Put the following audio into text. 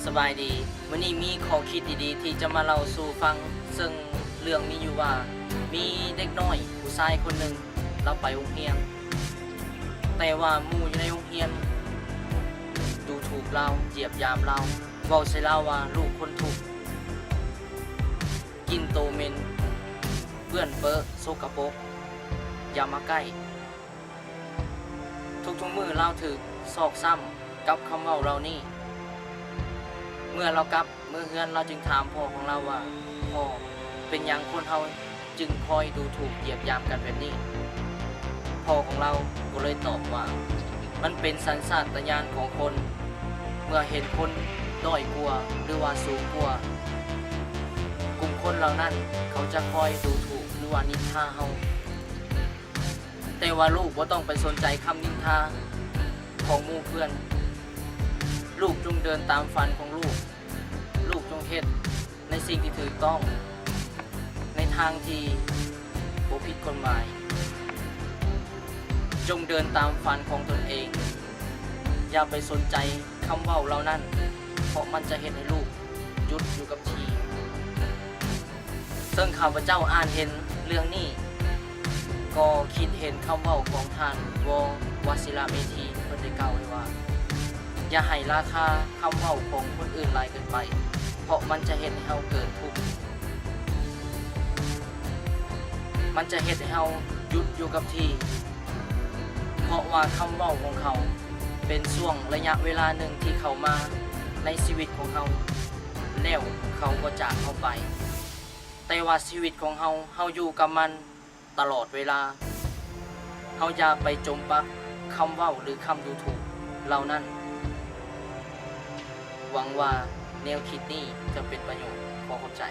ສະບາຍດີ, ມື້ນີ້ມີຂໍ້ຄິດດີໆທີ່ຈະມາເລົ່າສູ່ຟັງ, ເຊິ່ງເລື່ອງມີຢູ່ວ່າ ມີເດັກນ້ອຍຜູ້ຊາຍຄົນໜຶ່ງ ລາວໄປໂຮງຮຽນ, ແຕ່ວ່າໝູ່ຢູ່ໃນໂຮງຮຽນດູຖູກລາວ, ຢຽບຢາມລາວ, ເວົ້າໃສ່ລາວວ່າ ລູກຄົນທຸກ, ກິ່ນໂຕເໝັນ, ເປື້ອນເປິ, ສົກກະປົກ, ຢ່າມາໃກ້. ທຸກໆມື້ລາວຖືກຊອກຊ້ຳກັບຄຳເວົ້າເຫຼົ່ານີ້. ເມື່ອລາວກັບເມືອເຮືອນ, ລາວຈຶ່ງຖາມພໍ່ຂອງລາວວ່າ, ພໍ່, ເປັນຫຍັງຄົນເຮົາຈຶ່ງຄອຍດູຖູກຢຽບຢາມກັນແບບນີ້? ພໍ່ຂອງລາວກໍເລີຍຕອບວ່າ, ມັນເປັນສັນຊາດຕະຍານຂອງຄົນ, ເມື່ອເຫັນຄົນດ້ອຍກວ່າ ຫຼືວ່າສູງກວ່າ, ກຸ່ມຄົນເຫຼົ່ານັ້ນເຂົາຈະຄອຍດູຖູກ ຫຼືວ່ານິນທາເຮົາ. ແຕ່ວ່າລູກບໍ່ຕ້ອງໄປສົນໃຈຄຳນິນທາຂອງໝູ່ເພື່ອນ. ລູກຈົ່ງເດີນຕາມຝັນຂອງລູກ. ລູກຈົ່ງເຮັດໃນສິ່ງທີ່ຖືກຕ້ອງ, ໃນທາງທີ່ບໍ່ຜິດກົດໝາຍ. ຈົ່ງເດີນຕາມຝັນຂອງຕົນເອງ. ຢ່າໄປສົນໃຈຄຳເວົ້າເຫຼົ່ານັ້ນ, ເພາະມັນຈະເຮັດໃຫ້ລູກຢຸດຢູ່ກັບທີ່. ເຊິ່ງຂ້າພະເຈົ້າອ່ານເຫັນເລື່ອງນີ້, ກໍຄິດເຫັນຄຳເວົ້າຂອງທ່ານ ວ ວະຊິລະເມທີ ເພິ່ນໄດ້ກ່າວໄວ້ວ່າ, ຢ່າໃຫ້ລາຄາຄຳເວົ້າຂອງຄົນອື່ນຫຼາຍເກີນໄປ, ເພາະມັນຈະເຮັດໃຫ້ເຮົາເກີດທຸກ. ມັນຈະເຮັດໃຫ້ເຮົາຢຸດຢູ່ກັບທີ່, ເພາະວ່າຄຳເວົ້າຂອງເຂົາເປັນຊ່ວງໄລຍະເວລາໜຶ່ງທີ່ເຂົ້າມາໃນຊີວິດຂອງເຮົາ, ແລ້ວເຂົາກໍຈາກເຮົາໄປ. ແຕ່ວ່າຊີວິດຂອງເຮົາ, ເຮົາຢູ່ກັບມັນຕະຫຼອດເວລາ. ເຮົາຢ່າໄປຈົມປັກຄຳເວົ້າ ຫຼື ຄຳດູຖູກເຫຼົ່ານັ້ນ. ຫວັງວ່າແນວຄິດນີ້ຈະເປັນປະໂຫຍດ. ຂໍຂອບໃຈ.